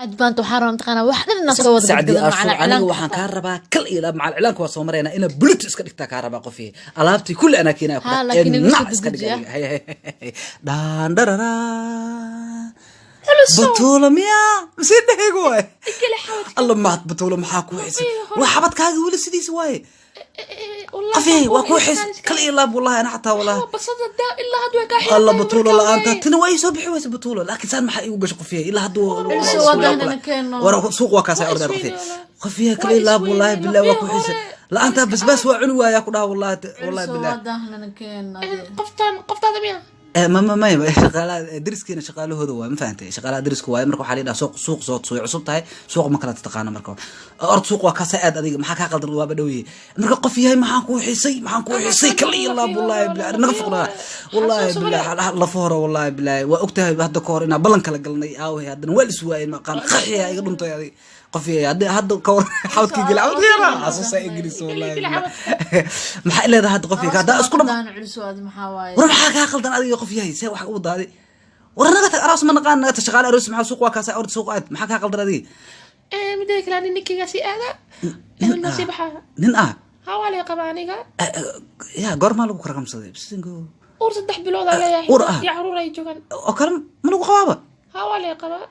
Aad baanta waxaa rabaa, mataqaanaa, wax dhan inaan soo wada Sacdi gadgado Ashuur, macal aniga cilaanka. Waxaan kaa rabaa kal iyo laab, macal cilaanka waa soo maraynaa. Inaa bulit iska dhigtaa kaa rabaa, qofii alaabtii kulli anaa keenaya. Ha, laakiin igu soo Nac iska dhig dedejiya. Adiga. Hay, hay, hay. Dhaan dharara. Batuula miyaa mise dheheg waay? Alla mahad, Batuula, maxaa kuu xisay? Waa xabadkaaga weli sidiisa waaye, qafi waa kuu xis kal iyo laab, wallahi ana xataa wallahi. Basada daa ilaa hadda way kaa. Alla, Batuulo, la-aanta tina waa ii soo bixi waysa, Batuulo, laakiin saan maxaa iigu gasho, qofiya, ilaa hadda Ilse waa dahnana keeno. War suuq waa kaasay Waa ordayr, qofiya, isweyne. Qofiya, kal Waa iyo laab, wallahi isweyne, billahi waa ku lafii xisay. hore. La-aanta basbaas waa cuni waayaa ku dhaha, wallahi wallahi Ilse billahi. waa dahnana keeno. Qoftaan qoftaada miya? Ma may shaqaalaha dariskiina, shaqaalahooda waa, ma fahantay? Shaqaalaha dariska waaye. Marka waxaa la yidhaha suuq, suuq soo way cusub tahay, suuq ma kala taqaano. Marka ord, suuq waa kaasa aad. Adiga maxaa kaa qaldan? Waaba dhow yahay. Marka qof yahay, maxaan kuu xisay? Maxaan kuu xisay? Kal iyo laab, wallahi billahi, naga foqnaa, wallahi billahi lafa hore, wallahi billahi waa ogtahay. Hadda ka hor inaa ballan kala galnay aaway, haddana waa lis waayay, maqaan qaxiya iga dhuntay. Adiga qof yahay, hadda hadda ka hor xabadkii geli, xabadkii yaraa xasuusa Ingiriis, wallahi billahi. Maxaa leedahay hadda, qof yahay, hadda isku dham? Dahna culus aad maxaa waaye? War maxaa kaa qaldan adiga, qof yahay? See wax u daaday? War naga tag, aroos ma naqaan, naga tag, shaqaale aroos maxaa? Suuq waa kaasa, ord suuq aad. Maxaa kaa qaldan adiga? Midda kale, ani ninkeygaasi aada noo sii baxaa. Nin ah? Ha, waa lay qabaa aniga. Ya, goormaa lagu karakamsaday bisingo? Uur 3 bilood aa leeyahay. Uur ah? Iyo caruur ay joogaan. Oo kale ma lagu qabaaba? Ha, waa lay qabaa.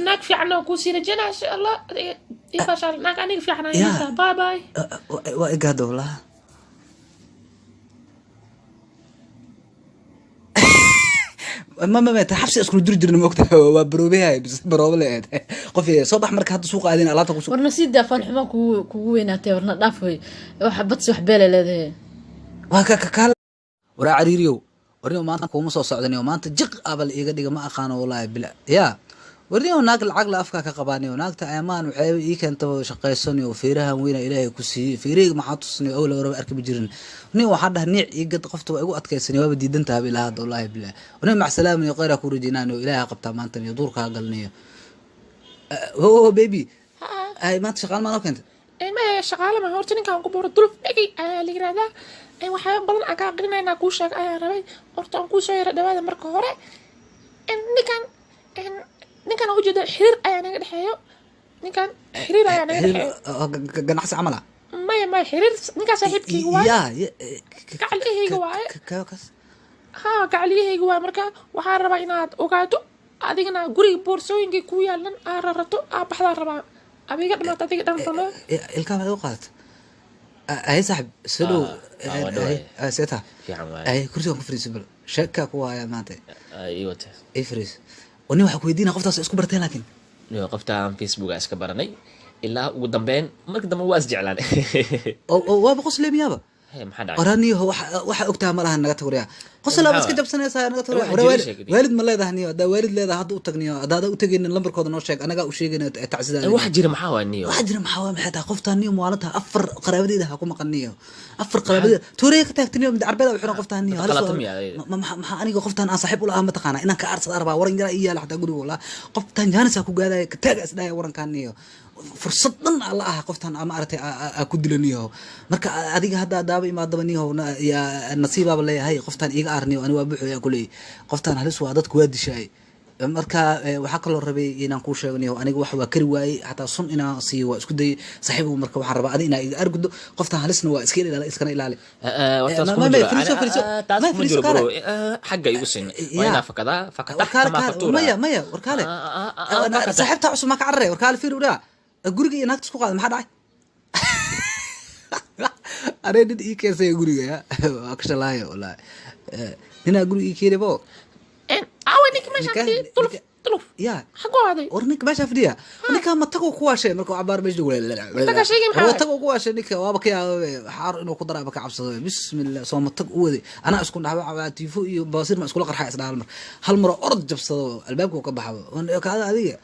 Naag fiican oo kuu sii rajaynaa, insha Allah. Adiga ii baashaal, naag aniga fiican aan haysaa. Bye bye. Waa igaado wallahi. Ma ta xabsi iskula jiri jirna, ma ogtahay? Waa baroobehay bis, baroobe le eed, qof yahay, soo bax. Marka hadda suuqa aadin, alaabta ku Warna sii daa, faalxumo kugu weynaatay. Warna dhaaf wey, wax badsi wax beelay leedahay. Waa ka ka waraa cariiriyow. Warniyo maanta kuuma soo socdaniyo, maanta jiq abal iiga dhiga, ma aqaano, wallahi bila ya. Warniyo naag lacag la afka ka qabaaniyo, naagta eemaan waxay ii keentaba shaqaysaniyo, feerahan weyna Ilaahay ku siiyey, feerahayga maxaa tusniyo, awla waraba arki ma jirin. Nin waxaan dhaha niic ii gad, qofta waa igu adkaysaniyo, waaba diidan tahay ilaa hadda, wallahi billah. Warniyo macsalaamaniyo, khayraa ku rajeynaaniyo, Ilaahay qabtaa maanta niyo, duurkaa galniyo. Ho baby, ay maanta shaqaal maa noo keentay? Maya, shaqaale ma. Horta ninkaan ku booro Duluf Dhegay ayaa la yirahdaa. Waxyaaba badan aan kaa aqrinaynaa kuu sheeg ayaan rabay. Horta aan kuu soo yara dhawaada marka hore. Ninkan aan ujeeda xiriir ayaa naga dhexeeyo. Ninkan xiriir ayaa naga xiriir dhexeeyo. Ganacsi camal ah? Maya, maya, xiriir ninkaan saaxiibkayga waaye. Ya. Gacaliyahayga waaye. Kas. Ha, gacaliyahayga waaye. Marka waxaan rabaa inaad ogaato adigana guriga boorsooyinkay kuu yaalan aa rarato, aa baxdaan rabaa. Adiga dhamaata, adiga dhan. Ilkaha maxaad u qaadata? Ay saaxib, soo dhow. Ah, waa dhawaay. Seeta? Fiican waaye. Ay, kursigan ku fariiso, bal sheekaa ku waaya maanta. Ii wata. Ii fariiso oo nin waxaa ku weydiinaya qoftaas isku barteen laakiin. Niyo, qoftaan Facebook iska baranay, ilaa ugu dambeyn marka dambe waa isjeclaan. Oo waaba qosle miyaaba? He, maxaa dhacay? Qoraniyo waxa ogtaha ma laha, naga tagriya qosla Maxaa iska waay? jabsanaysaa, naga tagriya. Waxa Wara jira sheegay. Waalid ma leedahay niyo? Haddaa waalid leedahay, hadda u tagniyo. Haddaada u tegaynin, lambarkooda noo sheeg, anagaa u sheegayna tacsida. Waxa jira maxaa waa niyo? Waxaa jira maxaa waay? Maxay tahay qoftaan niyo? Maalinta afar qaraabadeeda ha ku maqan niyo, afar qaraabadeeda tuureya ka taagtaniyo, mid carbeeda u xiran qoftaan niyo. Dad Halis qalata miya ayada? Maxaa aniga qoftaan aan saaxiib ula ah, mataqaana inaan ka aarsada arbaa, waran yaraa ii yaala xataa guriga, walaa qoftaan jaanis ku gaadaya, ka taaga isdhaya warankaan niyo, fursad dhan aa la ah qoftaan ama aragtay aa ku dila niyo. Marka adiga hadda daaba imaadaba niyo, yaa nasiibaaba leeyahay, qoftaan iiga aar niyo, ani waa buuxaya kuley, qoftaan halis waa, dadku waa dishaay. Marka waxaa kaloo rabay inaan kuu sheego niyo, aniga wax waa kari waayey, xataa sun inaan siiyo waa isku dayay, saaxiib. Marka waxaan rabaa adi inaa iga argudo, qoftaan halisna waa, iska ilaali, iskana ilaali. Hortaas kuma jiro. Fariiso, fariiso. Taas Ma, kuma fariiso, jiro kaale. bro. Xagga igu sin waa Ya. inaa fakadaa fakata. Warkaale kama kaale. faktuura. Maya, maya, warkaale. Fakata. Saaxiibtaa cusub maa ka cararaya? Warkaale, fiir uraa guriga iyo naagta isku qaada, maxaa dhacay? Anay nin ii keensaya guriga ya waa ka shalaayo wallahi. Ninaa guriga ii keenay bo. Aaway ninka meeshaan fadhiyay? Duluf, Duluf. Ya. Xaguu aaday? War ninka meeshaa fadhiya, ninka ma tago ku waashay marka cabaar meesha. Matagaa sheegay maxaa War waay? tago ku waashay ninka, waaba ka yaabay, xaar inuu ku daraaba ka cabsado. Bismillah, soo matag u waday, anaa isku dhaxba tiifo iyo baasir ma iskula qarxay isdhaha, hal mar, hal mar oo orod jabsado, albaabka uu ka baxabo kaada adiga.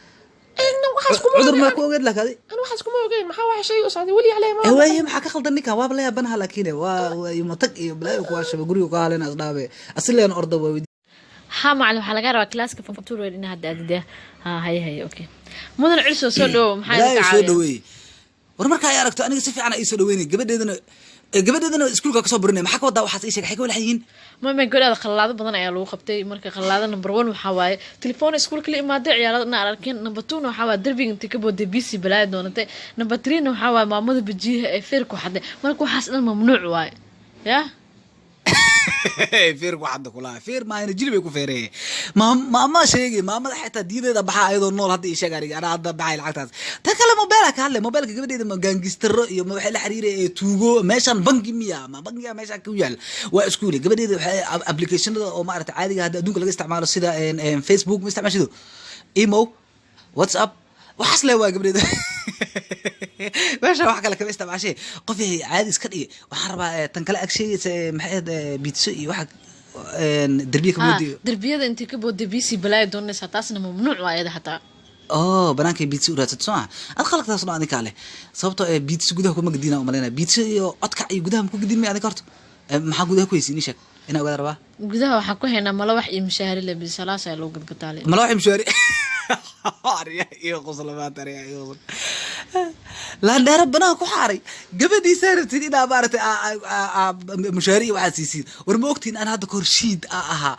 Waxaas kuma Cudur maa ogeyn. ku ogeed laakiin adi? Ani waxaas kuma ogeyn. Maxaa waxa shay u socday weli caleh ma Waaye, maxaa ka khaldan ninkan? Waaba la yaabanaha, laakiin waa matag iyo balaayo ku waashaba, guriga ku halena isdhaabe asileen orda waa. Ha macalin, waxaa laga rabaa classka form two in hadda aadide. Ha, haye haye, okay. Mudan Culso, soo dhowo, maxaa Balaayo idinka soo caawiya? Dhaweeyey. War marka ay aragto aniga si fiican ay soo dhaweynay gabadheedana. Gabadheedana iskuulka kasoo burinaya. Maxaa ka wadaa waxaas? Ii sheeg, waxay ka walaxan yihiin. Mama, gabadhaada khalaado badan ayaa lagu qabtay. Marka khalaado number one waxaa waaye telefoon iskuulka la imaaday, ciyaarada dhan aan arkeen. Number two na waxaa waaye derbiga intay ka booday bc balaaya doonatay. Number three na waxaa waaye maamada bajiyaha ee feer ku xaday. Marka waxaas dhan mamnuuc waaye ya. Feer ku xadda kulaha, feer maahina, jilib ay ku feeree. Maama sheegay, maamada xitaa diideeda baxaa ayadoo nool. Hadda ii sheeg aniga, anaa hadda baxay lacagtaas. Ta kale, mobeela ka hadlay, mobeelka gabadheeda ma gangistaro iyo ma waxay la xiriiray ee tuugo? Meeshan bangi miya? Ma bangiga meeshan ku yaal? Waa iskuule. Gabadheeda waxay applicationada oo maaragtay caadiga hadda adduunka laga isticmaalo, sida Facebook ma isticmaashido, imo, WhatsApp, waxaas le waa gabdheeda. Meesha wax kale kama isticmaashay. Qof yahay, caadi iska dhigi. Waxaan rabaa tan kale ag sheegaysa, maxay ahayd, pizza iyo waxa derbiya ka boodiyo. Derbiyada intay ka booday bc balaaya doonaysaa, taasna mamnuuc waa iyada xataa. Oh, banaankay pizza u raadsato, soo ma? Ad khalaqtaas dhan adinkaa leh, sababtoo ee pizza gudaha kuma gedina umalaynaya. Pizza iyo codkac iyo gudaha ma ku gedin may adinka horta? Maxaa gudaha ku haysiin? Ii sheeg, inaa ogaada rabaa. Gudaha waxaa ku haynaa malawax iyo mishaari le bisalaas ayaa lagu gadgataale. Malawax mishaari? Arya iyo qoslamaad, arya iyo qosl. Laandheero banaan ku xaaray gabadhiisaa rabtid inaa maaragtay mushaari iyo waxaad siisiin. War ma ogtiin aan hadda kahor shiid a ahaa?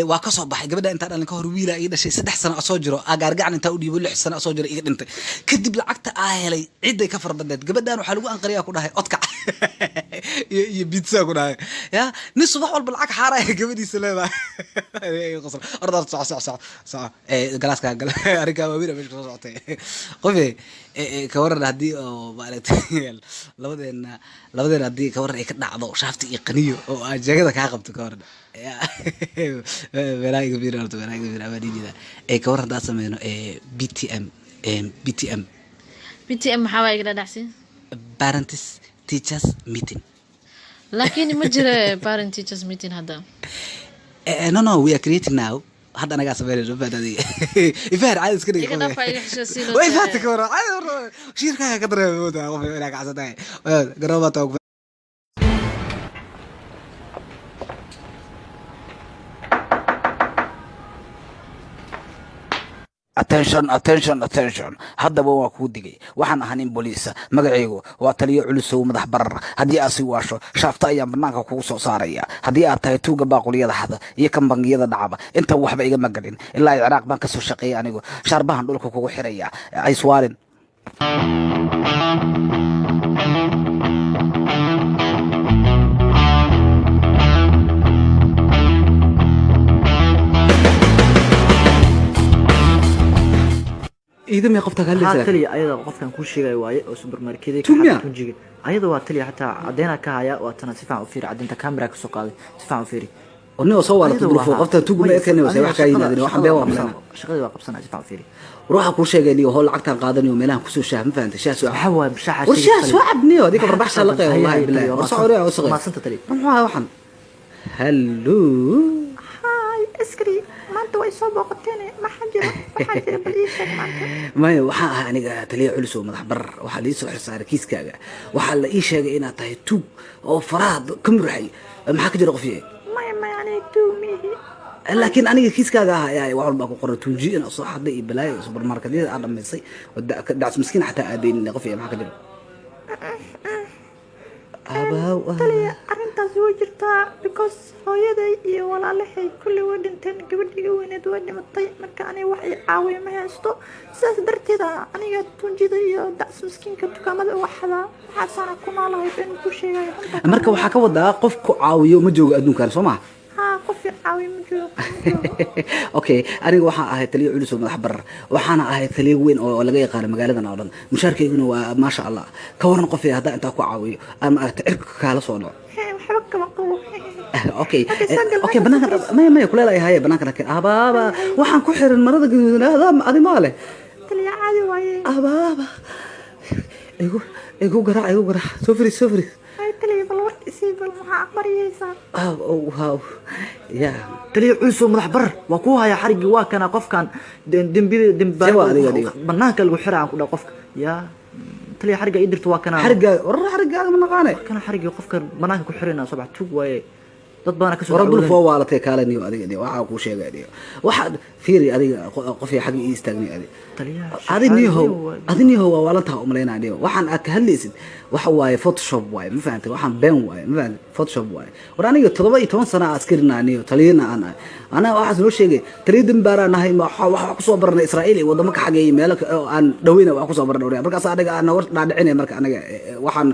Waa ka soo baxay gabadha intaa dhalin ka hor. Wiila ii dhashay 3 sano asoo jiro, aa gaargacan intaa u dhiibo 6 sano asoo jiro iga dhintay. Kadib lacagta aa helay ciday ka fara badneed. Gabadhan waxaa lagu anqariyaa ku dhahay odkac iyo pizza ku dhahay ya nin subax walba lacag xaaraya gabadhiisa leedahay. Qosl. Orda, soco, soco, soco, soco. Galaaska gal. Arrinkaa waaweyn meesha kasoo socotay. Qofe, ka waran haddii oo maaragtay labadeena haddii ka waran ay ka dhacdo shaafti iyo qaniyo oo aan jeegada kaa qabto, ka waran? Meelaha iga fiiri horta, meelaha iga fiiri amaa dhihi jeedaa. Ka waran haddaan sameyno BTM, BTM? BTM maxaa waa, iga dhadhacsin? Parents Teachers Meeting. Laakiin ma jira parent teachers meeting hadda. No, no, we are creating now. Hadda anagaa sameynayno, ma fahanti adiga? Ifahar, caadi iska dhig. Iga dhaaf, iga xisho si loo Way fahanti. Ka waran caadi waran, shiirkaaga ka dareemay moodaa qof inaa kacsan tahay. Garoobaa taa. Attention, attention, attention! Haddaba waa kuu digay. Waxaan ahaa nin boliisa, magacaygu waa taliyo Culusow Madax Barar. Haddii aad sii waasho, shaafta ayaan banaanka kugu soo saaraya. Haddii aad tahay tuuga baaquliyada xada iyo kan bangiyada dhacaba, inta waxba igama gelin. Ilaa Ciraaq baan kasoo shaqeeyay anigu. Shaarbahan dhulka kugu xiraya, ayswaalin. Iidamay qofta ka Haa. hadlaysaa? Taliya, ayada qofkan kuu sheegaya waaye oo supermarketka. Tumiya? Tunjiga ayada waa taliya, xataa caddeynaa ka haya. Waa tana, si fiican u fiiri caddeynta, camera kasoo qaaday, si fiican u fiiri. Nin oo soo waalato. Ayada Bulfo waa- qofta tuugu ma ekeenay, wax kaa yimaadeen, waxaan been waa malena. Shaqadii waa qabsanaya, si fiican u fiiri. Ruuxa kuu sheegay niyo howl lacagtaan qaadanayo meelahan kusoo shaah, ma fahantay? Shaah soo cab. Maxaa waaye shaxa? War shaah soo cab niyo, adiga barbax shaa laqaya. Wallahi billahi, war soo coriya, wasaqay. Maasanta taliya. Muxuu ahaa waxan? Hallo. Hi askari, maanta way soo booqateen, maxaa jira? Waxaa jira bal ii sheeg maanta. Maya, waxaa ahaa aniga taliya Culus oo Madax Barar. Waxaa la ii soo xilsaaray kiiskaaga. Waxaa la ii sheegay inaad tahay tuug oo faraha ka murxay. Maxaa ka jira, qof yahay? Maya, maya, aniga tuumihi. Laakiin aniga kiiskaaga ah ayaa wax walbaa ku qoray, tuunji inaad soo xaday iyo balaayo, supermarketyada aad dhamaysay oo dacs miskiin xataa aadaynin. Qof yahay, maxaa ka jira? Abaaw. Taliya, arrintaasi way jirtaa because hooyaday iyo walaalahay kulli way dhinteen, gabadhiga weyneed way dhimatay. Marka aniga wax i caawiya ma haysto, sidaas darteeda aniga tunjida iyo dacs miskiinka dukaamada uga xadaa. Waxaasaana ku noolahay, been ku sheegayo runta. Marka waxaa ka wadaa qof ku caawiyo ma joogo adduunkan, soo maha? Haa, qof i caawiya ma joogo, ma joogo. Okay, aniga waxaan ahay taliyo Culus oo Madax Barar, waxaana ahay taliyo weyn oo laga yaqaano magaaladan oo dhan. Mushaarkayguna waa maasha Allah. Ka waran qof haddaan intaa ku caawiyo aan maaragtay cirka kaala soo dhaco? Hee, waxba kama qabo. Okay. Okay, soo gal, okay. meesha Banaankan fadhiiso. Maya, maya, kuleel ay haye banaankan. Abaaba, waxaan ku xiran marada gaduudan adaa adi maa leh. Taliya, caadi waaye. Abaaba, igu garaac, igu garaac. Soo fariis, soo fariis. Ay taliya, bal war isii, bal maxaa aqbariyeysaa? Aw wow ya. Taliya Culus oo Madax Barar, waa kuu haya xariggii, waa kana qofkan dembida. See waa adiga, adiga? Banaanka lagu xiraa aan ku dhaha qofka yaa taliya, xarigga ii dirto, waa kana. Xarigaaga, war xariggaaga ma naqaane. Kana xariggii qofka banaanka ku xirayna, soo bax, tuug waaye. Dad badan kasoo Waran dulf dacwoodeen. waa waalatay. Kaale niyo, adiga niyo, waxaa kuu sheegay niyo, waxaad fiiri adiga, qof xagga ii istaagnay adiga. Taliyaha Adi niyahow, shaqaale. Adi niyahow, waa waalantaha umalaynaa niyo. Waxaan aad ka hadlaysid waxa waaye Photoshop waaye, ma fahantay? Waxaan been waaye, ma fahantay? Photoshop waaye. War aniga 17 sana askarina niyo, taliyana aan ahay. Anaa waxaas noo sheegay taliya dambaaraan nahay. Ma waxa kusoo baranay Israa'iil iyo wadamo ka xageeyay, meelo oo aan dhaweyna wax kusoo baranay waryaa. Markaas anaga aan naga dhaadhicinay, marka anaga waxaan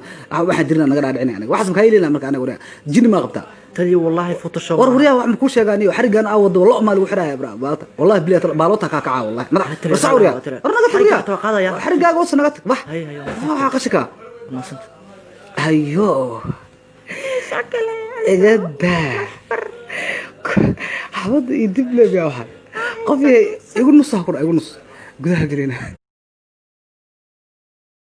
jirna naga dhaadhicinay. Anaga waxaas makaa yeelina? Marka anaga waryaa, jini maa qabtaa? Taliya, wallahi Photoshop. War waryaa, wax ma kuu sheegaa niyo? Xarigan aa wado lo maa lagu xiraaya bra baalta. Wallahi bilahi baalota kaa kacaa, wallahi madax. Taliya, war sac waryaa. taliya. War naga tag. Xarigga Waryaa. xataa waa qaadaya. Xarigaaga hoos naga tag, bax. Hay, hay. Waxaa qashinka. Mahadsanta. Hayo, iga daa xabadda iyo dib leebyaa. Waxaa qof yahay igu nus ha ku dha, igu nus gudaha gelina.